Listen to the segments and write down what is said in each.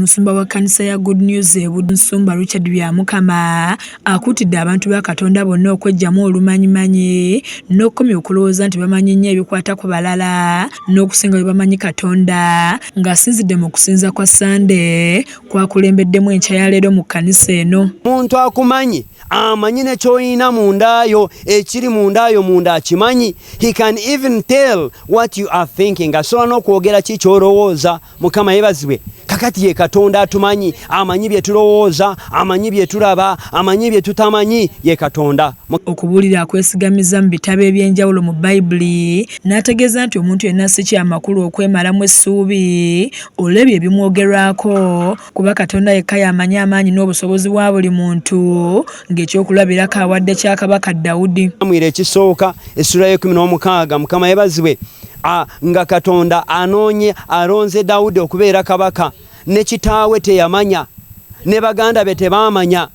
Omusumba wa kkanisa ya Good News e Buddu, Nsumba Richard Byamukama, akuutidde abantu ba Katonda bonna okweggyamu olumanyimanyi n'okukomya okulowooza nti bamanyi nnyo ebikwata ku balala n'okusinga bwe bamanyi Katonda, ng'asinzidde mu kusinza kwa Ssande kwakulembeddemu enkya ya leero mu kkanisa eno. Omuntu akumanyi amanyi ne ky'olina mundaayo, ekiri mundaayo munda akimanyi. He can even tell what you are thinking. Asobola n'okwogera ki ky'olowooza. Mukama yebazibwe. Kakati ye Katonda atumanyi, amanyi bye tulowooza, amanyi bye tulaba, amanyi bye tutamanyi. Ye Katonda. Okubuulira akwesigamiza mu bitabo eby'enjawulo mu Bayibuli, n'ategeeza nti omuntu yenna si kyamakulu okwemalamu essuubi olw'ebyo ebimwogerwako, kuba Katonda yekka y'amanyi amaanyi n'obusobozi bwa buli muntu, ng'ekyokulabirako awadde kya Kabaka Dawudi. Mwira ekisooka essula y'e16. Mukama yebazibwe. Nga Katonda anoonye, alonze Dawudi okubeera kabaka, ne kitaawe teyamanya, ne baganda be tebaamanya.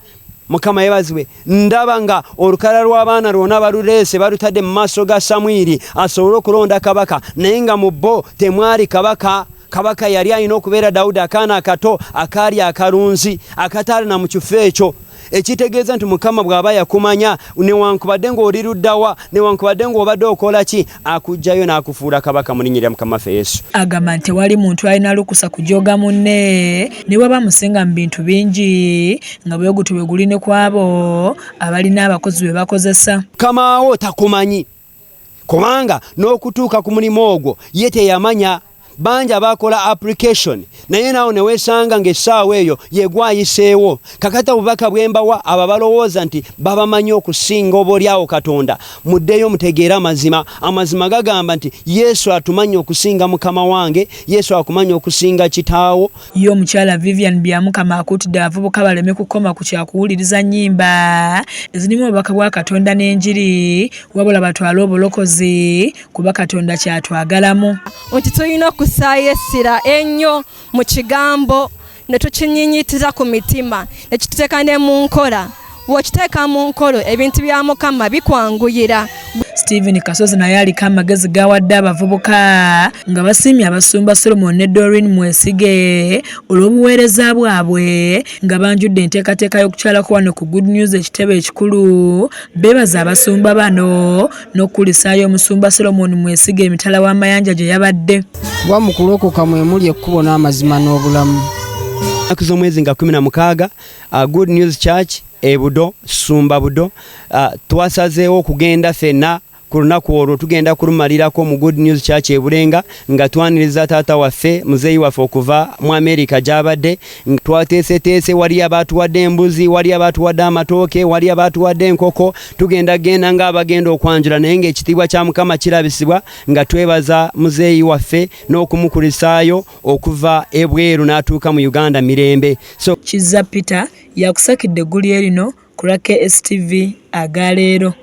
Mukama yebazibwe. Ndaba nga olukala lw'abaana lwonna baluleese, balutadde mu maaso ga Samwiri asobole okulonda kabaka, naye nga mu bo temwali kabaka. Kabaka yali alina okubeera Dawudi, akaana akato akaali akalunzi akataali na mu kifo ekyo, ekitegeeza nti Mukama bw'aba yakumanya, newankubadde ng'oli luddawa, newankubadde ng'obadde okola ki, akuggyayo n'akufuula kabaka mu linnya lya Mukama waffe Yesu. Agamba nti tewali muntu alina lukusa kujooga munne ne bw'aba amusinga mu bintu bingi, nga bwe gutyo bwe guli ne ku abo abalina abakozi be bakozesa. Mukama takumanyi, kubanga n'okutuuka ku mulimu ogwo ye teyamanya. Bangi abakola application, naye naawe ne weesanga ng'essaawa eyo yegwayiseewo. Kakati obubaka bwe mbawa abo balowooza nti babamanyi okusinga oba oliawo Katonda, muddeyo mutegeere amazima. Amazima gagamba nti Yesu atumanyi okusinga mukama wange, Yesu akumanyi okusinga kitaawo. Ye omukyala Vivian Byamukama akuutidde abavubuka baleme kukoma ku kyakuwuliriza nnyimba ezirimu obubaka bwa Katonda n'enjiri, wabula batwale obulokozi, kuba Katonda kyatwagalamu. Nti tulina okussaayo essira ennyo mu kigambo ne tukinyinyitira ku mitima ne kituteeka ne mu nkola. Bw'okiteeka mu nkola, ebintu bya Mukama bikwanguyira. Stephen Kasozi naye aliko amagezi g'awadde abavubuka, nga basiimye abasumba Solomon ne Doreen Mwesige olw'obuweereza bwabwe, nga banjudde enteekateeka y'okukyalako wano ku Good News ekitebe ekikulu. Beebaza abasumba bano n'okukulisaayo omusumba Solomon Mwesige emitala w'amayanja gye yabadde. Kuba mu kulokoka mwe muli ekkubo n'amazima n'obulamu. Ennaku z'omwezi nga 16, Good News Church e Budo, Sumba Budo, twasazeewo okugenda ffenna ku lunaku olwo. Tugenda kulumalirako mu Good News Church e Bulenga, nga twaniriza taata waffe, muzeeyi waffe, okuva mu Amerika gy'abadde. Twateeseteese, wali abaatuwadde embuzi, wali abaatuwadde amatooke, wali abaatuwadde enkoko. Tugenda genda ng'abagenda okwanjula, naye ng'ekitiibwa kya Mukama kirabisibwa, nga twebaza muzeeyi waffe n'okumukulisaayo okuva ebweru n'atuuka mu Uganda mirembe. So Kizza Peter yakusakidde eggulire lino ku lwa KSTV agaleero.